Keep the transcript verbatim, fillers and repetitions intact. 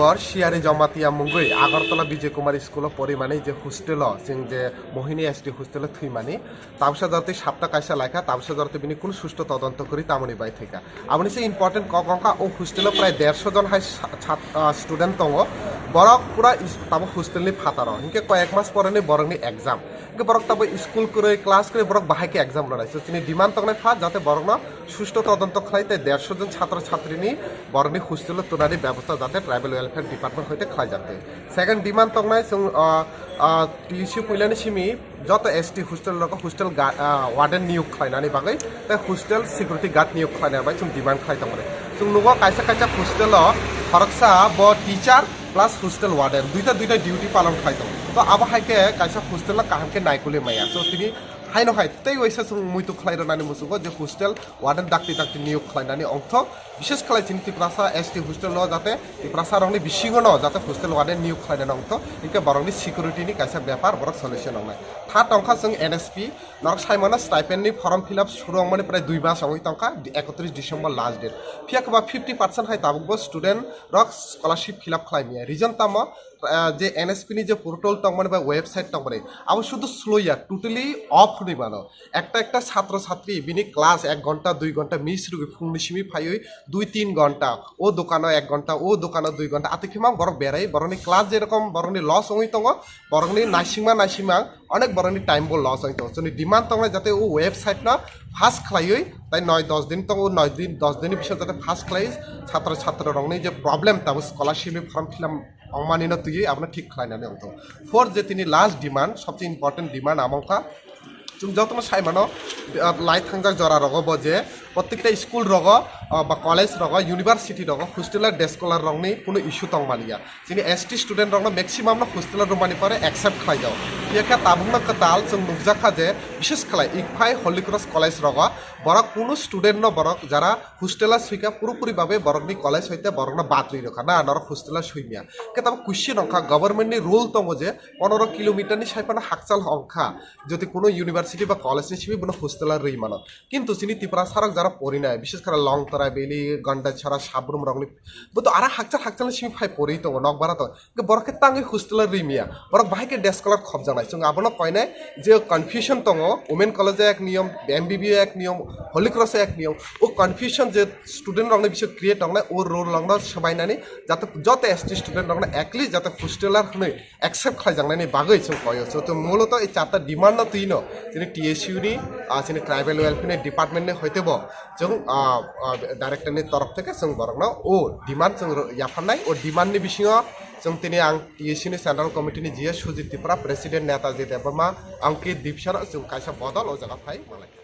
Or Siyari Jamatia mungwi Agartala Bijay Kumar School o porimani je hostel o, chwng je Mohini S T hostel o thwimani, tabsa jatwi sapta kaisa laikha, tabsa jatwi bini kunu susto todonto kwrwi tamoni bai thwikha. Aboni se important kok wngkha, o hostel o prai dersho jon hai sa-, sat-, ah, student tongo, borok pura is-, tabo hostel ni phataro, hinkhe koyek mas poreni borokni exam, hinkhe borok tabo school kwrwi, class kwrwi, borok bahai khe exam rwnai. So chini demand tongnai pha jate borokno susto todonto khlai tei dersho jon chhatro chhatrini borokni hostel o tonani bebosta jate tribal welfare department hoite khlai jate. Second demand tongnai chwng, ah, ah, T C puilani simi joto S T hostel rogo hostel ga-, ah, warden niyok khlainani bagwi tei hostel security guard niyok khlainani bagwi chwng demand khlai tongmani. Chwng nugo kaisa kaisa hostel o khoroksa bo teacher plus hostel warden duita duita duty palon khlai tongo. To abo hai khe kaisa hostel no kaham khe naikuli maya. So tini haino hai tei waisa chwng muitu khlai rwnani muchungo je hostel warden dakti dakti niyok khlainani ongthok. Bishes khlai chini Tiprasa S T hostel o jate Tiprasa rokni bisingo no jate hostel warden niyok khlainani ongthok. Hinkhe borokni security ni kaisa bepar borok solution wngnai. Tha tongkha chwng N S P, norok saimano stipend ni form fill up suru wngmani prai dui mas wngwi tongkha, di-, ekotris December last date. Phiya khe ba fifty percent hai tabukbo student rok scholarship fill up khlai maya. Reason tamo, ah, je N S P ni je portal tongmani ba website tongmani, abo sudu slow ya, totally off hwnwi mano. Ekta ekta chhatro chhatri bini class ek ghonta dui ghonta miss rwgwi phungni simi phaiwi dui tin ghonta, o dokano ek ghonta, o dokano dui ghonta, atwi khe mang borok berai, borokni class jerokom borokni loss wngwi tongo, borokni naisingma naisingma onek borokni time bo loss wngwi tongo. Chwngni demand tongnai jate o website no fast khlaiwi tai noi dos din tongo, noi din dos din ni bisingo jate fast khlaiwi chhatro chhatri rokni je problem tabo scholarship ni form fill up wngmani no twiwi abono thik khlainani wngthok. Fourth je tini last demand, sobse important demand amo wngkha, chwng jotono saimano, ah, lai thangjak jora rogo bo je prottekta school rogo, ah, ba college rogo, university rogo hostel o day scholar rokni kunu issue tongmani ya. Chini S T student rokno maximum no hostel o rwmani pore accept khlai jao. Phiya khe tabukno kwtal chwng nukjakha je, bishes khlai Ikphai Holy Cross College rogo borok kunu student no borok jara hostel o swikha purupuri babe borokni college hoite borokno bad rwi rwkha na norok hostel o swimya. Khe tabo question wngkha, government ni rule tongo je ponoro kilometer ni sai phano hakchal wngkha, jodi kunu university ba college ni simi bono hostel o rwi mano. Kintu chini Tiprasa rok jara porinai, bishes khe Longtara Valley, Gandachara, Sabrum rokni, bo to ara hakchal hakchal ni simi phai pori tongo, nokbar o tongo. Hwnkhe borok khe tangwi hostel o rwi maya, borok bahai khe day scholar khopjaknai. Chwng abono koinai je confusion tongo, Women College o ek niyom, M B B o ek niyom, Holy Cross o ek niyom. O confusion je student rokni bisingo create tongnai, o rule rokno swbainani jate joto S T student rokno at least jate hostel o hwnwi accept khlaijaknani bagwi chwng koyo. So, to muloto ei charta demand no twino chini T S U ni, ah, chini tribal welfare ni department ni hoite bo chwng, ah, ah, director ni torof theke chwng borokno o demand chwng ro-, yapharnai, o demand ni bisingo chwng tini ang T S U ni central committee ni G S Sujit Tripura, president Netaji Debbarma, Ankit Dipsano chwng kaisa bodol o jaga phai malai.